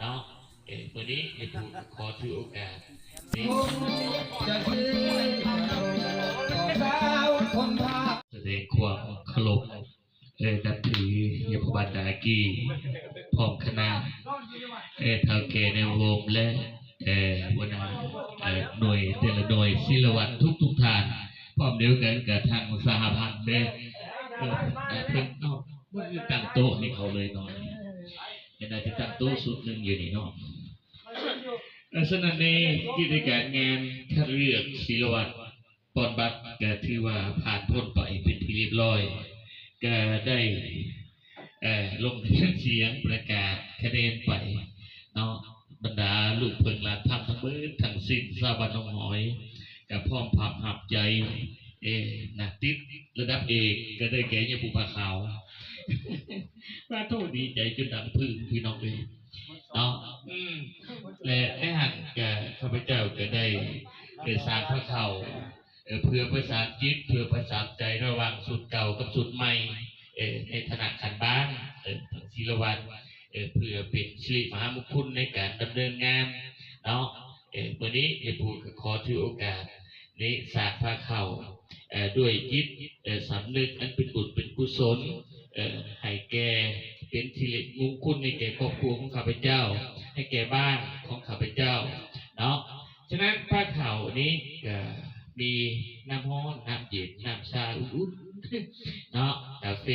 ເນາະ ເອີ ມື້ນີ້ ຍາປູກໍຂໍຖືໂອກາດນີ້ ສະແດງຄວາມເຄົາລົບ ເອີ ນັບຖືຍາພໍ່ບ້ານດາກີ ພ້ອມຄະນະ ເອີ ເຖົ້າແກ່ໃນວົງ ແລະ ເອີ ຫົວໜ້າ ເອີ ໜ່ວຍແຕ່ລະໜ່ວຍ ສິລະວັດທຸກໆທ່ານ ພ້ອມດຽວກັນກະທາງສະຫະພັນເດ້ ເອີ ເພິ່ນເນາະ ບໍ່ໄດ້ຕັ້ງໂຕະໃຫ້ເຂົາເລີຍເນາະ ເພິ່ນອາດຈະຕັ້ງໂຕະຊຸດໜຶ່ງຢູ່ນີ້ເນາະ. ເອີ ສະນັ້ນໃນກິດຈະການງານຄັດເລືອກສິລະວັດ ປ່ອນບັດກະຖືວ່າຜ່ານພົ້ນໄປເປັນທີ່ລຽບຮ້ອຍ ກະໄດ້ ເອີ ລົງຄະແນນສຽງປະກາດຄະແນນໄປເນາະ ບັນດາລູກເຜິ້ງຫຼານທຳທັງເບິດທັງສິ້ນຊາວບ້ານໜອງຫອຍ ກະພ້ອມພາບຮັບໃຈ ເອີ ນັກຕິດລະດັບເອກ ກະໄດ້ແກ່ຍາປູຜາຂາວ ປາໂທ ດີໃຈຈົນດັງຜຶ່ງ ພີ່ນ້ອງເອີຍ ເນາະ ອືມ ແລະ ໃນຫັ້ນກະ ຂ້າພະເຈົ້າກະໄດ້ ໄດ້ສ້າງພາເຂົ້າ ເອີ ເພື່ອປະສານຈິດ ເພື່ອປະສານໃຈລະຫວ່າງຊຸດເກົ່າກັບຊຸດໃໝ່ ເອີ ໃນຖານະຂັ້ນບ້ານ ເອີ ທັງສິລະວັດ ເອີ ເພື່ອເປັນສິລິມະຫາມຸງຄຸນໃນການດຳເນີນງານເນາະ ເອີ ມື້ນີ້ຍາປູກໍຂໍຖືໂອກາດນີ້ສ້າງພາເຂົ້າ ເອີ ດ້ວຍຈິດ ເອີ ສຳນຶກອັນເປັນບຸນເປັນກຸສົນ ເອີ ໃຫ້ແກ່ ເປັນສິລິມຸງຄຸນໃຫ້ແກ່ຄອບຄົວຂອງຂ້າພະເຈົ້າ ໃຫ້ແກ່ບ້ານຂອງຂ້າພະເຈົ້າເນາະ. ສະນັ້ນພາເຂົ້ານີ້ກະມີນ້ຳຮ້ອນ ນ້ຳເຢັນ ນ້ຳຊາອຸ່ນໆເນາະ ກາເຟ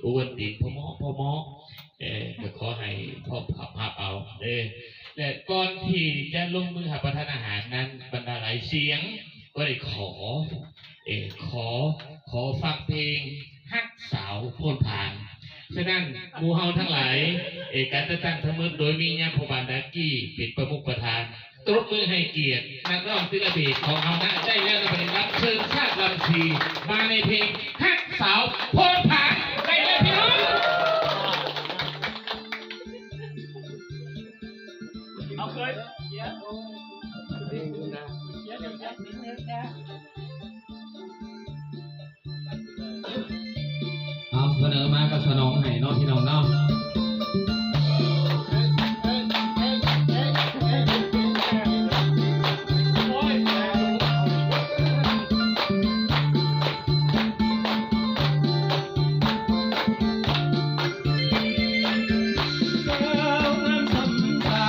ໂອວັນຕິນ ພໍເໝາະ ພໍເໝາະ ເອີ ກະຂໍໃຫ້ພ້ອມຮັບເອົາເດີ ແລະ ກ່ອນທີ່ຈະລົງມືຮັບປະທານອາຫານນັ້ນ ບັນດາຫຼາຍສຽງກໍໄດ້ຂໍ ເອີ ຂໍ ຂໍຟັງເພງຮັກສາວໂພນຜາງ. ສະນັ້ນໝູ່ເຮົາທັງຫຼາຍ ເອີ ການຈັດຕັ້ງທັງໝົດໂດຍມີຍາພໍ່ບ້ານດາກີເປັນປະມຸກປະທານ ຕົບມືໃຫ້ກຽດນັກຮ້ອງຕິລະເດດຂອງເຮົານະ ໄດ້ແລ້ວນະ ບັດນີ້ຮັບເຊີນຊາດລຳສີ ມາໃນເພງຮັກສາວໂພນຜາງ ໄດ້ແລ້ວພີ່ນ້ອງ. ເອົາ ສະເໜີມາກໍສະໜອງໃຫ້ເນາະ ພີ່ນ້ອງເນາະ. ສາວງາມສ່ຳຊາ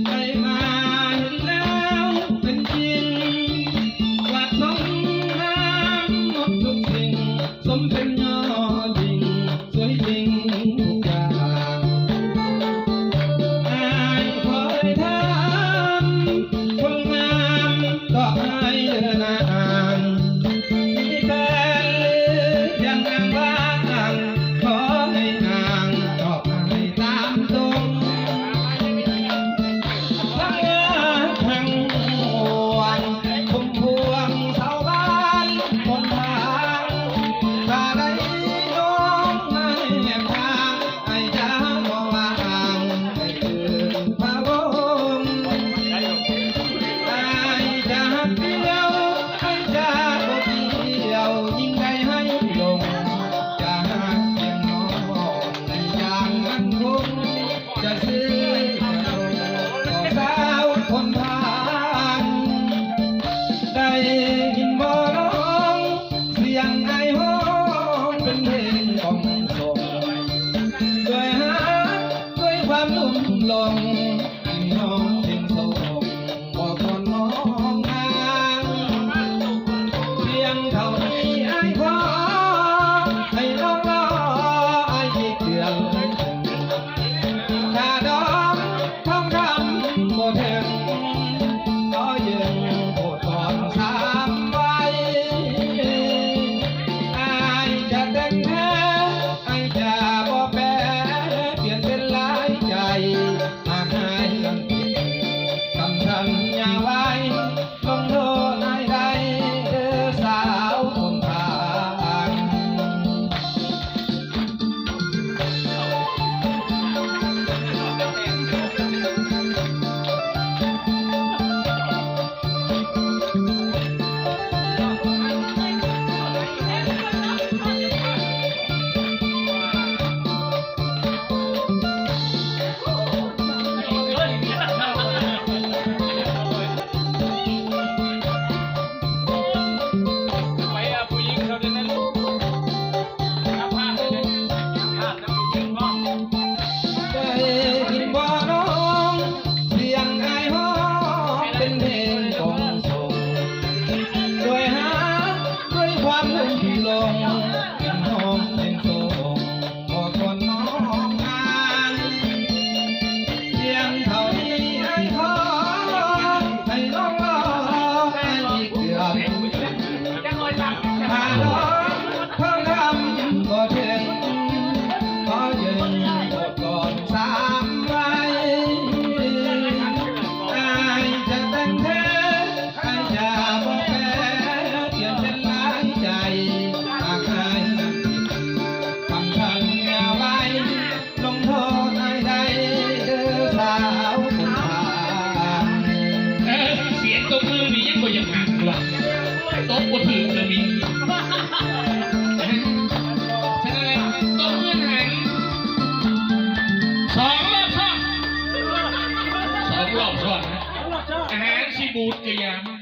ໄດ້ມາເຫັນແລ້ວເປັນຈິງ ວ່າຊົມງາມໝົດທຸກສິ່ງ ສົມເປັນຍອດຍິ່ງ ສວຍຈິງທຸກຢ່າງ ອ້າຍຂໍເອີ່ຍຖາມ ຄົນງາມຕອບໃຫ້ເດີນາງ ມີແຟນຫຼືຍັງນາງວ່າງ ຂໍໃຫ້ນາງຕອບໃຫ້ຕາມຕົງ ທັງຮັກທັງຫວງ ຄຸມພວງຊາວບ້ານຄົນທາງ ຖ້າໄດ້ນ້ອງມາແນບຂ້າງ ອ້າຍຈະບໍ່ວ່າອ້າງ ໃຫ້ເອີ້ນພະວົງ ອ້າຍຈະຮັກດຽວ ອ້າຍຈະບໍ່ກ່ຽວ ຍິ່ງໄດ້ໃຫ້ຫຼົງ ຈະຮັກພຽງນ້ອງໃນຢ່າງໝັ້ນຄົງ ຈະຊື້ຂະໜົມຕໍ່ສາວຄົນທາງ ໄດ້ຍິນບໍ່ນ້ອງ ສຽງອ້າຍຮ້ອງເປັນເພງຂອງສົງ ດ້ວຍຮັກດ້ວຍຄວາມລຸ່ມຫຼົງ ໃຫ້ນ້ອງເປັນສົງບໍ່ຄວນມອງນາງ ພຽງເທົ່ານີ້ອ້າຍຂໍ ໃຫ້ນ້ອງລໍອ້າຍອີກເດືອນໜຶ່ງ ຄ່າດອງທອງຄຳບໍ່ເຖິງ ຂໍຢືມໂພດທອງສາມໄວ ອ້າຍຈະແຕ່ງແທ້ ອ້າຍຈະບໍ່ແປ ປ່ຽນເປັນຫຼາຍໃຈ ຫາກອ້າຍນັ້ນຜິດ ຄຳສັນຍາໄວ້ ລົງໂທດອ້າຍໄດ້ເດີສາວຄົນທາງ. ເ ຕົບມືນີ້ຍັງບໍ່ຢາກຫັກລະ ຕົບບໍ່ຖືກກໍມີ. ສະນັ້ນແຫຼະ ຕົບມືໃຫ້ ສອງລອບຊ້ອນ ສອງລອບຊ້ອນນະ ອາຫານຊິບູດກະຢ່າມາ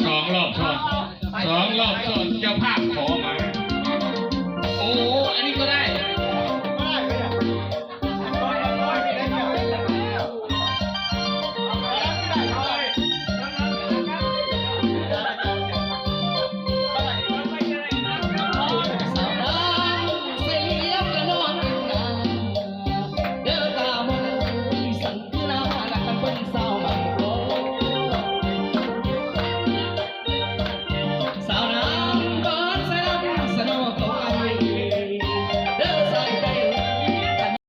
ສອງລອບຊ້ອນ ສອງລອບຊ້ອນ ເຈົ້າພາບຂໍມາ. ໂອ້ ອັນນີ້ກໍໄດ້